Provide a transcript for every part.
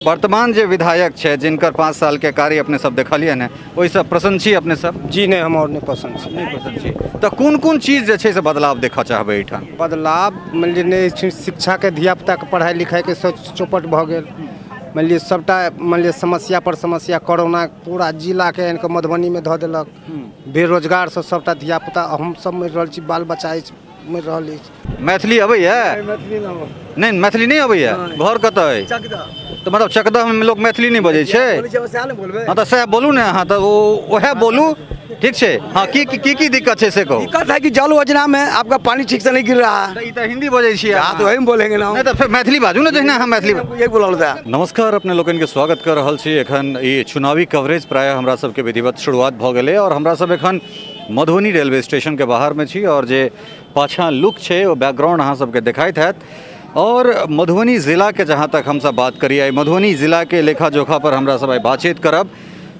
वर्तमान जे विधायक छै जिनकर 5 साल के कार्य अपने सब देखलियै ने, ओहिसँ प्रसन्न छी अपने सब? जी नहि, हम आओर नहि पसन्द छी। नहि पसन्द छी। तऽ कोन कोन चीज जे छै से बदलाव देखऽ चाहबै एहिठाम? बदलाव मानि लिअ नहि शिक्षाके, धियापुताके पढ़ाइ लिखाइके सब चौपट भऽ गेल। मानि लिअ सबटा मानि लिअ समस्या पर समस्या, कोरोना पूरा जिलाके आनि कऽ मधुबनीमे धऽ देलक, बेरोजगारसँ सबटा धियापुता हमसब मरि रहल छी, बाल बच्चा अछि मरि रहल अछि। मैथिली अबैया? नहि, मैथिली नहि अबैया। घर कतऽ अइ? तऽ मतलब चकदहमे लोक मैथिली नहि बजै छै? हँ तऽ सएह बोलू ने अहाँ, तऽ उएह बोलू, ठीक छै। हाँ, की की की दिक्कत छै से कहू। दिक्कत है कि जल योजना में आपका पानी ठीक से नहीं गिर रहा है। ई तऽ हिंदी बजै छियै। हाँ तो वही बोलेंगे ना। नहीं तऽ फेर मैथिली बाजू ने, जहिना अहाँ मैथिली यही बोलल था। नमस्कार, अपने लोकनिके स्वागत कर रहल छी। एखन ई चुनावी कवरेज प्रायः हमरा सबके विधिवत शुरुआत भऽ गेलै और हमरा सब एखन मधुबनी रेलवे स्टेशन के बाहर में छी और जे पाछाँ लुक छै ओ बैकग्राउंड अहाँ सबके देखाइत हैत। और मधुबनी जिलाके जहाँ तक हमसब बात करी, आइ मधुबनी जिलाके लेखा जोखा पर हमरा सब आइ बातचीत करब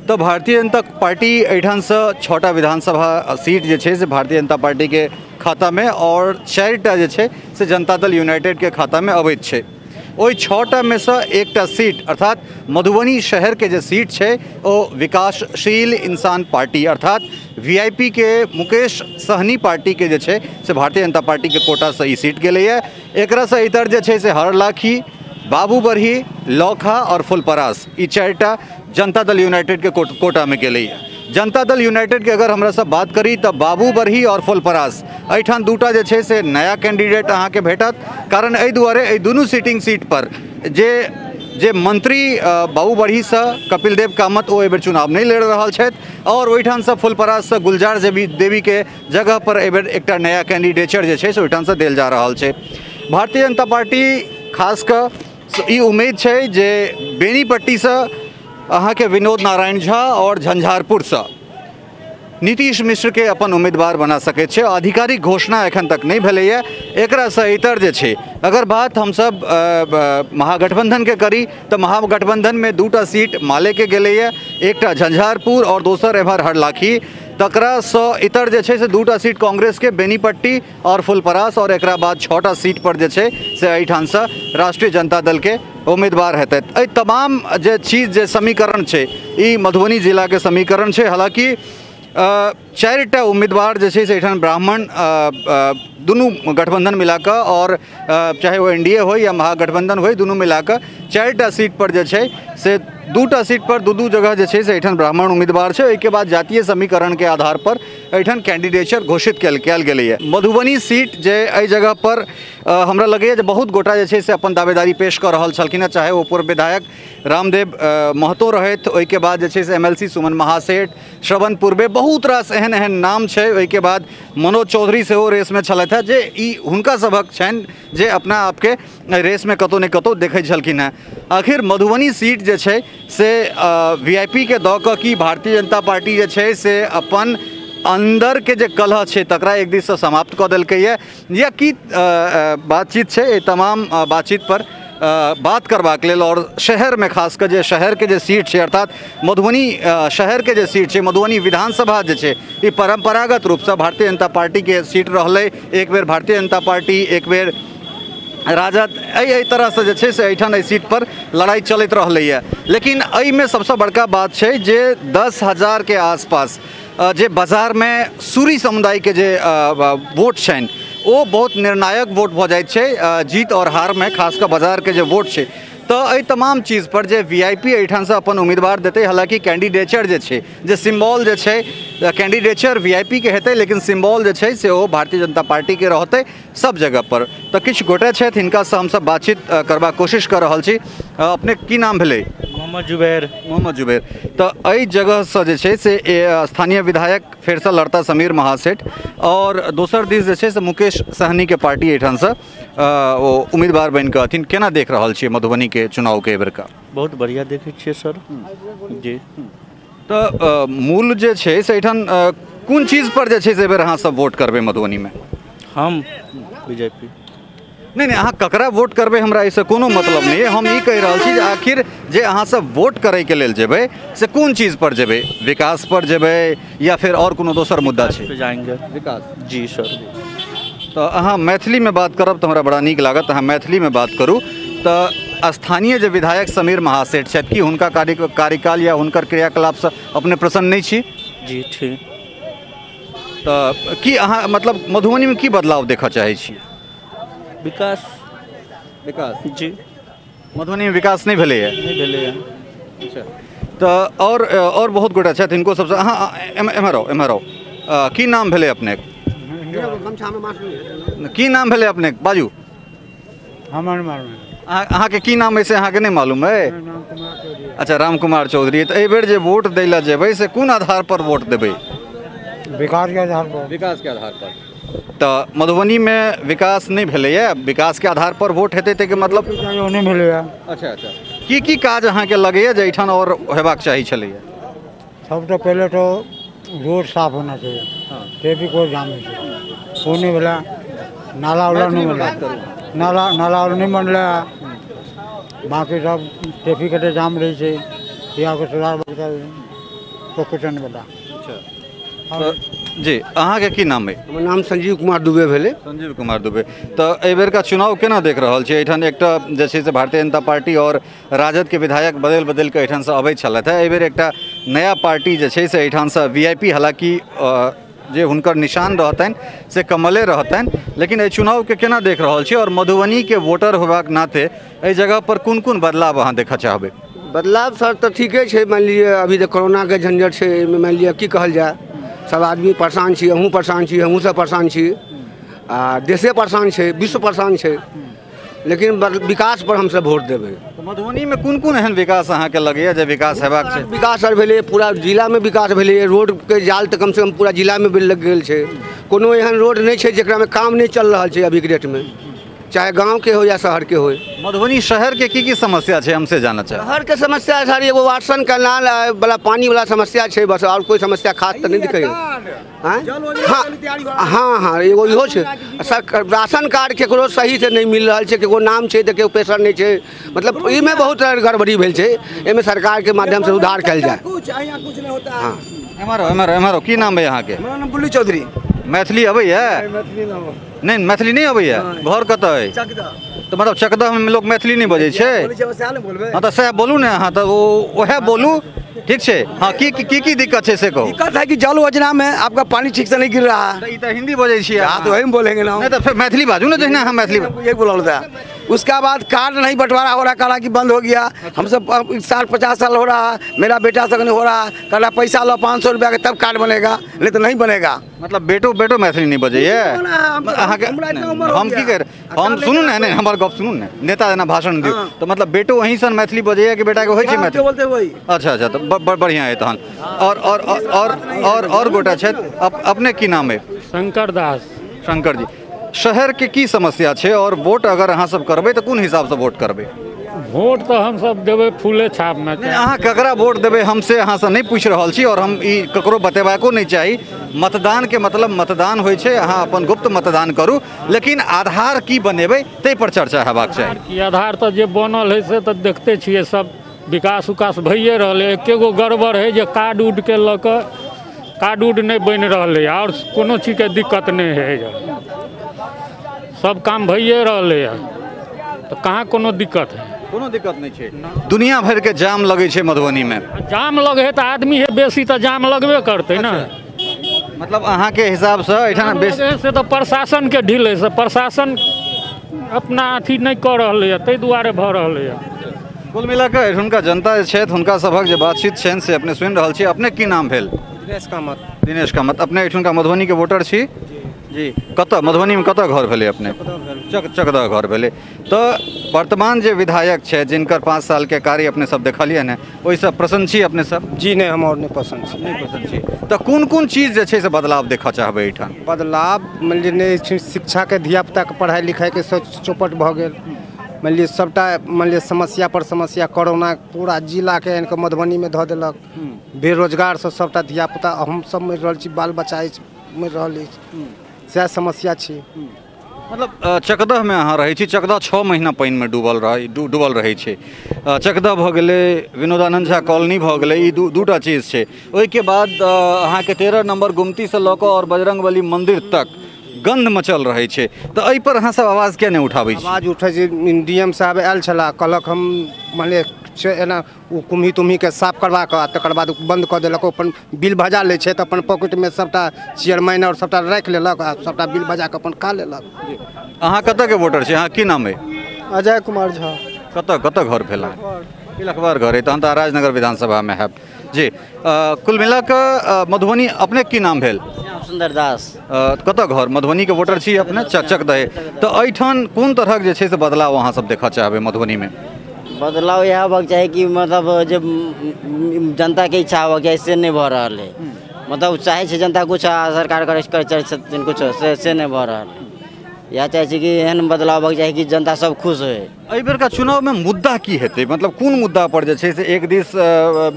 तऽ भारतीय जनता पार्टी एहिठामसँ 6टा विधानसभा सीट जे छै से भारतीय जनता पार्टीके खातामे और 4टा जे छै से जनता दल यूनाइटेडके खातामे अबैत छै। ओहि 6टामे सँ एकटा सीट अर्थात मधुबनी शहरके जे सीट छै ओ विकासशील इंसान पार्टी अर्थात वीआईपी के मुकेश सहनी पार्टीके जे छै से भारतीय जनता पार्टीके कोटासँ ई सीट गेलैए। एकरासँ इतर जे छै से हरलाखी, बाबूबरही, लौखा और फुलपरास ई 4टा जनता दल यूनाइटेड के कोटामे गेलैए। जनता दल यूनाइटेड के अगर हमरा सब बात करी तऽ बाबूबरही और फुलपरास एहिठाम 2टा जे छै से नया कैंडिडेट अहाँके भेटत। कारण एहि दुआरे एहि दुनू सीटिंग सीट पर जे जे मंत्री बाबूबरहीसँ कपिल देव कामत ओ एहिबेर चुनाव नहि लड़ि रहल छथि और ओहिठामसँ फुलपराससँ गुलजार देवीके जगह पर एहिबेर एकटा नया कैंडिडेचर जे छै से ओहिठामसँ देल जा रहल छै। भारतीय जनता पार्टी खास कऽ ई उम्मीद छै जे बेनीपट्टीसँ अहाँके विनोद नारायण झा और झंझारपुरसँ नीतीश मिश्रके अपन उम्मीदवार बना सकैत छै। आधिकारिक घोषणा एखन तक नहि भेलैए। एकरासँ इतर जे छै अगर बात हमसब महागठबंधनके करी तऽ महागठबंधनमे 2टा सीट मालेके गेलैए, एकटा झंझारपुर और दोसर एम्हर हरलाखी। तकरासँ इतर जे छै से 2टा सीट कांग्रेसके बेनीपट्टी और फुलपरास और एकरा बाद 6टा सीट पर जे छै से एहिठामसँ राष्ट्रीय जनता दलके उम्मीदवार हेतै। एहि तमाम जे चीज जे समीकरण छै ई मधुबनी जिलाके समीकरण छै। हालाँकि 4टा उम्मीदवार जे छै से एहिठाम ब्राह्मण दुनू गठबंधन मिलाकऽ और चाहे ओ एनडीए हो या महागठबंधन हो, दुनू मिलाकऽ 4टा सीट पर जे छै से 2टा सीट पर 2-2 जगह जे छै से एहिठाम ब्राह्मण उम्मीदवार छै। ओहिके बाद जातीय समीकरणके आधार पर एहिठाम कैंडिडेचर घोषित कयल गेलैए। मधुबनी सीट जे एहि जगह पर हमरा लगैए जे बहुत गोटा जे छै से अपन दावेदारी पेश कऽ रहल छलखिन हेँ, चाहे ओ पूर्व विधायक रामदेव महतो रहथि, ओहिके बाद जे छै से एमएलसी सुमन महासेठ, श्रवण पूर्वे, बहुत रास एहन एहन नाम छै। ओहिके बाद मनोज चौधरी सेहो रेसमे छलथि हेँ, जे ई हुनका सभक छनि जे अपना आपके रेसमे कतहु ने कतहु देखै छलखिन हेँ। आखिर मधुबनी सीट जे छै से वीआईपी के दऽ कऽ कि भारतीय जनता पार्टी जे छै से अपन अन्दरके जे कलह छै तकरा एक दिससँ समाप्त कऽ देलकैए या की बातचीत छै। एहि तमाम बातचीत पर बात करबाक लेल और शहरमे खास कऽ जे शहरके जे सीट छै अर्थात मधुबनी शहरके जे सीट छै, मधुबनी विधानसभा जे छै ई परम्परागत रूपसँ भारतीय जनता पार्टीके सीट रहलै। एक बेर भारतीय जनता पार्टी, एक बेर राजद, एहि तरहसँ जे छै से एहिठाम एहि सीट पर लड़ाइ चलैत रहलैए। लेकिन एहिमे सबसँ बड़का बात छै जे 10,000 के आसपास जे बाजारमे सूरी समुदायके जे वोट छनि ओ बहुत निर्णायक वोट भऽ जाइत छै जीत और हारमे, खास कऽ बाजारके जे वोट छै। तऽ एहि तमाम चीज पर जे वीआईपी एहिठामसँ अपन उम्मीदवार देतै, हालाँकि कैंडिडेचर जे छै जे सिम्बॉल जे छै कैंडिडेचर वीआईपी के हेतै, लेकिन सिम्बॉल जे छै से ओ भारतीय जनता पार्टीके रहतै सब जगह पर। तऽ किछु गोटे छथि, हिनकासँ हमसब बातचीत करबाक कोशिश कऽ रहल छी। अपने की नाम भेलै? मोहम्मद जुबैर। मोहम्मद जुबैर। तऽ एहि जगहसँ जे छै से स्थानीय विधायक फेरसँ लड़ता समीर महासेठ और दोसर दिस जे छै से मुकेश सहनीके पार्टी एहिठामसँ ओ उम्मीदवार बनि कऽ अथिन। केना देख रहल छियै मधुबनीके चुनावके एहिबेरका? बहुत बढ़िआँ देखै छियै सर। जी। तऽ मूल जे छै से एहिठाम कोन चीज पर जे छै से एहिबेर अहाँ सब वोट करबै मधुबनीमे? हम बीजेपी। नहि नहि, अहाँ ककरा वोट करबै हमरा एहिसँ कोनो मतलब नहि। हम ई कहि रहल छी जे आखिर जे अहाँ सब वोट करैके लेल जेबै से कोन चीज पर जेबै? विकास पर जेबै या फेर और कोनो दोसर मुद्दा छै? जाएंगे विकास। जी सर। तऽ अहाँ मैथिलीमे बात करब तऽ हमरा बड़ा नीक लागत। अहाँ मैथिलीमे बात करू। तऽ स्थानीय जे विधायक समीर महासेठ छथि, की हुनका कार्यकाल या हुनकर क्रियाकलापसँ अपने प्रसन्न नहि छी? जी ठीक। तऽ की अहाँ मतलब मधुबनीमे की बदलाव देखऽ चाहै छी? विकास। विकास जी। मधुबनीमे विकास नहि भेलैए? नहि भेलैए। अच्छा, तऽ और बहुत गोटा छथि, हिनको सबसँ अहाँ एम्हर आउ, एम्हर आउ। की नाम भेलै अपने? की नाम भेलै अपने? बाजू। हमर मालूम। अहाँके की नाम है से अहाँके नहि मालूम है? अच्छा, राम कुमार चौधरी। तऽ एहिबेर जे वोट दै लए जेबै से कोन आधार पर वोट देबै? विकास के आधार पर। विकास के आधार पर। तऽ मधुबनीमे विकास नहि भेलैए, विकास के आधार पर वोट हेतै ताहिके मतलब नहि भेलैए। अच्छा अच्छा, की की काज अहाँके लगैए जे एहिठाम आओर हेबाक चाही छलैए? सबसँ पहिले तो रोड साफ होना चाहिए, ट्रैफिक और जाम होइ छै, ओ नहि भेलै, नाला उला नहि बनलै, नाला नाला उला नहि बनलै, बाकी सब ट्रैफिक के जाम रहै छै, इएहके सुधार तो कुछ नहि भेलै। अच्छा जी, अहाँके की नाम है? हमर नाम संजीव कुमार दुबे भेलै। संजीव कुमार दुबे। तऽ एहिबेरका चुनाव केना देख रहल छी? एहिठाम एकटा जे छै से भारतीय जनता पार्टी और राजद के विधायक बदलि बदलि कऽ एहिठामसँ अबै छलथि हेँ। एहिबेर एकटा नया पार्टी जे छै से एहिठामसँ VIP, हालाँकि जे हुनकर निशान रहतनि से कमले रहतनि, लेकिन एहि चुनावके केना देख रहल छी और मधुबनीके वोटर होबाक नाते एहि जगह पर कोन कोन बदलाव अहाँ देखऽ चाहबै? बदलाव सर तऽ ठीके छै, मानि लिअ अभी तऽ कोरोनाके झंझट छै, एहिमे मानि लिअ की कहल जाय, सब आदमी परेशान छी, अहूँ परेशान छी, हमहूँ सब परेशान छी, आ देशे परेशान छै, विश्व परेशान छै, लेकिन विकास पर हमसब वोट देबै। मधुबनीमे कोन कोन एहन विकास अहाँके लगैए जे विकास हेबाक छै? विकास सर भेलै, पूरा जिलामे विकास भेलै, रोडके जाल तऽ कमसँ कम पूरा जिलामे लग गेल छै, कोनो एहन रोड नहि छै जकरामे काम नहि चल रहल छै अभीके डेटमे, चाहे गाँवके हो या शहरके हो। मधुबनी शहरके की की समस्या छै हमसे जानऽ चाहब? शहरके समस्या सर एगो वाटसन कनाल वाला पानी वाला समस्या छै बस, और कोई समस्या खास तऽ नहि दिखैए। हाँ हाँ हाँ, एगो इहो छै सर, राशन कार्ड केकरो सही से नहि मिल रहल छै, केकरो नाम छै तऽ केकरो पेशर नहि छै, मतलब एहिमे बहुत गड़बड़ी भेल छै, एहिमे सरकारके माध्यमसँ सुधार कयल जाय। हाँ एम्हर एम्हर एम्हर। की नाम है अहाँके? हमरा नाम बुल्लू चौधरी। मैथिली अबैए? नहि, मैथिली नहि अबैए। घर कतऽ अइ? तऽ मतलब चकदहमे लोक मैथिली नहि बजै छै? हँ तऽ सएह बोलू ने अहाँ, तऽ उएह बोलू, ठीक छै। हाँ, की की की दिक्कत छै से कहू। दिक्कत है कि जल योजना में आपका पानी ठीक से नहीं गिर रहा है। ई तऽ हिंदी बजै छियै। हाँ तो वही बोलेंगे ना। नहीं तऽ फिर मैथिली बाजू ना, जहिना हम मैथिली यही बोलल था। उसका बाद कार्ड नहीं बंटवारा हो रहा, कहा कि बंद हो गया। हम सब 60-50 साल हो रहा, मेरा बेटा सब नहीं हो रहा, कहा पैसा लो 500 रुपया के तब कार्ड बनेगा, नहीं तो नहीं बनेगा। मतलब बेटो बेटो मैथिली नहीं बजैए अहाँके? हम की कर, हम सुनू ने, नहीं हमर गप सुनू ने, नेता जेना भाषण दियौ तऽ मतलब बेटो वहीं सन मैथिली बजैए कि बेटाके होइ छै मैथिली? अच्छा अच्छा, तऽ बढ़िआँ अइ तहन। और और और और और गोटा छथि, अपने की नाम अइ? शंकर दास। शंकर जी, शहरके की समस्या छै और वोट अगर अहाँ सब करबै तऽ कोन हिसाबसँ वोट करबै? वोट तऽ हमसब देबै फूले छापमे। अहाँ ककरा वोट देबै हमसे अहाँसँ नहि पूछि रहल छी, और हम ई ककरो बतेबाको नहि चाही। मतदानके मतलब मतदान होइ छै, अहाँ अपन गुप्त मतदान करू, लेकिन आधार की बनेबै ताहि पर चर्चा हेबाक चाही। आधार तऽ जे बनल है से तऽ देखते छियै, सब विकास उकास भइए रहलै, एके गो गड़बड़ है जे कार्ड उडके लऽ कऽ कार्ड उड नहि बनि रहलै, आओर कोनो चीजके दिक्कत नहि है, सब काम भइए रहलै है, तऽ कहाँ कोनो दिक्कत है? कोनो दिक्कत नहि छै। दुनिया भरिके जाम लगै छै मधुबनीमे। जाम लगे है तऽ आदमी है बेसी तऽ जाम लगबे करतै ने। मतलब अहाँके हिसाबसँ एहिठाम बेसी से तऽ प्रशासनके ढील है, से प्रशासन अपना अथी नहि कऽ रहलै है, ताहि दुआरे भऽ रहलै है। कुल मिलाकऽ एहिठुनका जनता जे छथि हुनका सभक जे बातचीत छनि से अपने सुनि रहल छी। अपने की नाम भेल? दिनेश कामत। दिनेश कामत, अपने एहिठुनका मधुबनीके वोटर छी? जी। कतऽ मधुबनीमे कतऽ घर भेलै अपने? चकदह घर भेलै। तऽ वर्तमान जे विधायक छै जिनकर 5 सालके कार्य अपने सब देखलियै ने, ओहिसँ प्रसन्न छी अपने सब? जी नहि, हम आओर नहि पसन्द छी। नहि पसन्द छी। तऽ कोन कोन चीज जे छै से बदलाव देखऽ चाहबै एहिठाम? बदलाव मानि लिअ नहि शिक्षाके धियापुताके पढ़ाइ लिखाइके चौपट भऽ गेल, मानि लिअ सबटा मानि लिअ समस्या पर समस्या, कोरोना पूरा जिलाके आनि कऽ मधुबनीमे धऽ देलक, बेरोजगारसँ सबटा धियापुता हमसब मरि रहल छी, बाल बच्चा अछि मरि रहल अछि, सएह समस्या छी। मतलब चकदहमे अहाँ रहै छी, चकदह 6 महीना पानिमे डूबल रहै छै। चकदह भऽ गेलै, विनोदानन्द झा कॉलोनी भऽ गेलै, ई दूटा चीज छै। ओहिके बाद अहाँके 13 नम्बर गुमतीसँ लऽ कऽ आओर बजरंगबली मन्दिर तक गन्ध मचल रहै छै, तऽ एहि पर अहाँ सब आवाज किया नहि उठाबै छी? आवाज उठै छै। डीएम साहब आयल छलाह, कहलक हम मानि एना ओ कुम्ही तुम्हीके साफ करवा कऽ तकर बाद बंद कऽ देलक। अपन बिल भजा लै छै तऽ अपन पॉकेटमे सबटा चेयरमैन आओर सबटा राखि लेलक आ सबटा बिल भजा कऽ अपन खा लेलक। अहाँ कतऽके वोटर छी? अहाँ की नाम अइ? अजय कुमार झा। कतऽ कतऽ घर भेल? अखबार घर अइ, तहन तऽ राजनगर विधानसभामे हैब जी। कुल मिला कऽ मधुबनी, अपने की नाम भेल? सुन्दर दास। कतऽ घर? मधुबनीके वोटर छी अपने? चकदहे। तऽ एहिठाम कोन तरहक जे छै से बदलाव अहाँ सब देखऽ चाहबै मधुबनीमे? बदलाव इएह होबाक चाही कि मतलब जे जनताके इच्छा होबाक चाही से नहि भऽ रहल है। मतलब चाहै छै जनता कुछ आ सरकार करै छथिन कुछ, से नहि भऽ रहल है। इएह चाहै छी कि एहन बदलाव होबाक चाही कि जनता सब खुश होइ। एहि बेरका चुनावमे मुद्दा की हेतै? मतलब कोन मुद्दा पर जे छै से एक दिस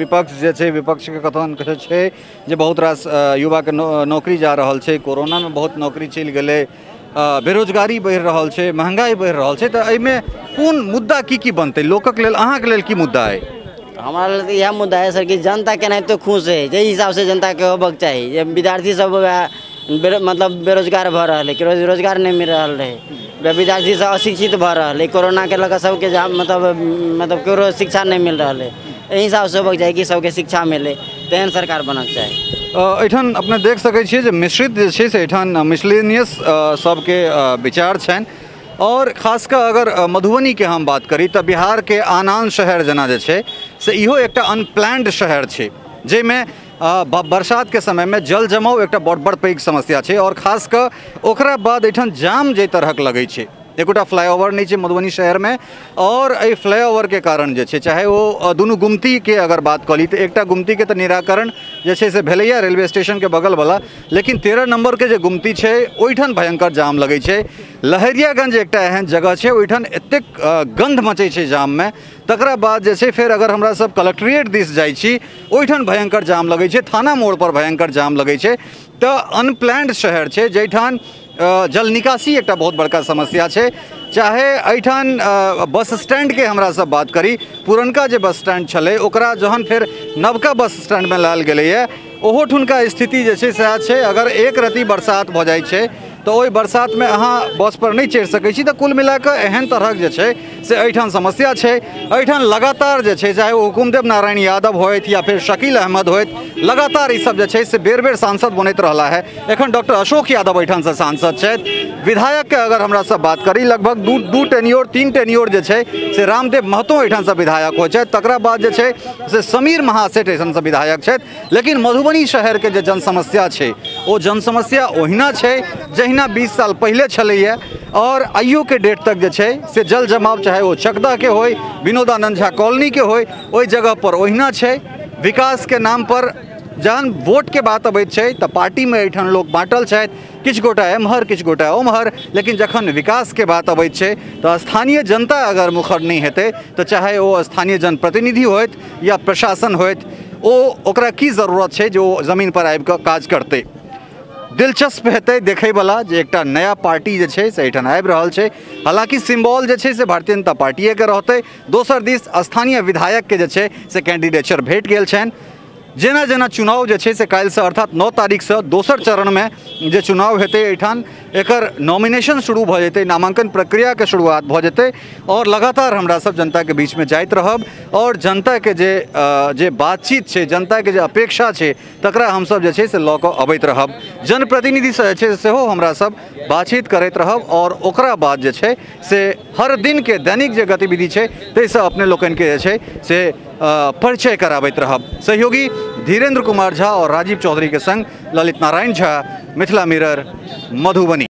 विपक्ष जे छै, विपक्षके कथन छै जे बहुत रास युवाके नौकरी जा रहल छै, कोरोनामे बहुत नौकरी चलि गेलै, बेरोजगारी बढ़ि रहल छै, महंगाई बढ़ि रहल छै, तऽ एहिमे कोन मुद्दा की की बनतै लोकक लेल? अहाँके लेल की मुद्दा अइ? हमारा लेल इएह मुद्दा है सर कि जनता केनाहितो खुश है, जाहि हिसाबसँ जनताके होबक चाही। जे विद्यार्थी सब मतलब बेरोजगार भऽ रहल है, रोजगार नहि मिल रहल रहै, विद्यार्थी सब अशिक्षित भऽ रहल है, कोरोनाके लऽ कऽ सबके मतलब केकरो शिक्षा नहि मिल रहल है। एहि हिसाबसँ होबक चाही कि सबके शिक्षा मिले, तेहन सरकार बनक चाही। एहिठाम अपने देख सकै छियै जे मिश्रित जे छै से एहिठाम मिसलेनियस सबके विचार छनि। और खास कऽ अगर मधुबनीके हम बात करी तऽ बिहारके आन आन शहर जेना जे छै से इहो एकटा अनप्लान्ड शहर छै, जाहिमे बरसातके समयमे जल जमाव एकटा बड़ बड़ पैघ समस्या छै। और खास कऽ ओकरा बाद एहिठाम जाम जाहि तरहक लगै छै, एकोटा फ्लाईओवर नहि छै मधुबनी शहरमे, और एहि फ्लाईओवरके कारण जे छै, चाहे ओ दुनू गुमतीके अगर बात कऽ ली तऽ एकटा गुमतीके तऽ निराकरण जे छै से भेलैए रेलवे स्टेशनके बगलवला, लेकिन 13 नम्बरके जे गुमती छै ओहिठाम भयंकर जाम लगै छै। लहेरियागंज एकटा एहन जगह छै ओहिठाम एतेक गन्ध मचै छै जाममे। तकरा बाद जे छै फेर अगर हमरा सब कलेक्ट्रिएट दिस जाइ छी ओहिठाम भयंकर जाम लगै छै, थाना मोड़ पर भयंकर जाम लगै छै। तऽ अनप्लान्ड शहर छै जाहिठाम जल निकासी एकटा बहुत बड़का समस्या छै। चाहे एहिठाम बस स्टैंडके हमरा सब बात करी, पुरनका जे बस स्टैंड छलै ओकरा जहन फेर नवका बस स्टैंडमे लायल गेलैए, ओहो ठुनका स्थिति जे छै सएह छै। अगर एक रति बरसात भऽ जाइ छै तऽ ओहि बरसातमे अहाँ बस पर नहि चढ़ि सकै छी। तऽ कुल मिलाकऽ एहन तरहक जे छै से एहिठाम समस्या छै। एहिठाम लगातार जे छै चाहे ओ हुकुमदेव नारायण यादव होथि या फेर शकील अहमद होथि, लगातार ईसब जे छै से बेर बेर सांसद बनैत रहला है। एखन डॉक्टर अशोक यादव एहिठामसँ सांसद छथि। विधायकके अगर हमरा सब बात करी, लगभग दू टेन्योर 3 टेन्योर जे छै से रामदेव महतो एहिठामसँ विधायक होइ छथि। तकरा बाद जे छै से समीर महासेठ एहिठामसँ विधायक छथि। लेकिन मधुबनी शहरके जे जनसमस्या छै ओ जनसमस्या ओहिना छै जहिना 20 साल पहिले छलैए, और आइयोके डेट तक जे छै से जल जमाव चाहे ओ चकदहके होय, विनोदानंद झा कॉलोनीके होय, ओहि जगह पर ओहिना छै। विकासके नाम पर जहन वोटके बात अबैत छै तऽ पार्टीमे एहिठाम लोक बाँटल छथि, किछु गोटा एम्हर किछु गोटा ओम्हर, लेकिन जखन विकासके बात अबैत छै तऽ स्थानीय जनता अगर मुखर नहि हेतै तऽ चाहे ओ स्थानीय जनप्रतिनिधि होथि या प्रशासन होथि, ओ ओकरा की जरूरत छै जे ओ जमीन पर आबि कऽ काज करतै। दिलचस्प हेतै देखैवला जे एकटा नया पार्टी जे छै से एहिठाम आबि रहल छै। हालाँकि सिम्बॉल जे छै से भारतीय जनता पार्टीएके रहतै। दोसर दिस स्थानीय विधायकके जे छै से कैंडिडेचर भेट गेल छनि। जेना जेना चुनाव जे छै से काल्हिसँ अर्थात 9 तारीखसँ दोसर चरणमे जे चुनाव हेतै एहिठाम, एकर नॉमिनेशन शुरू भऽ जेतै, नामांकन प्रक्रियाके शुरुआत भऽ जेतै, और लगातार हमरा सब जनताके बीचमे जाइत रहब और जनताके जे बातचीत छै, जनताके जे अपेक्षा छै, तकरा हमसब जे छै से लऽ कऽ अबैत रहब। जनप्रतिनिधिसँ जे छै सेहो हमरा सब बातचीत करैत रहब और ओकरा बाद जे छै से हर दिनके दैनिक जे गतिविधि छै ताहिसँ अपने लोकनिके जे छै से परिचय कराबैत रहब। सहयोगी धीरेन्द्र कुमार झा और राजीव चौधरी के संग ललित नारायण झा, मिथिला मिरर, मधुबनी।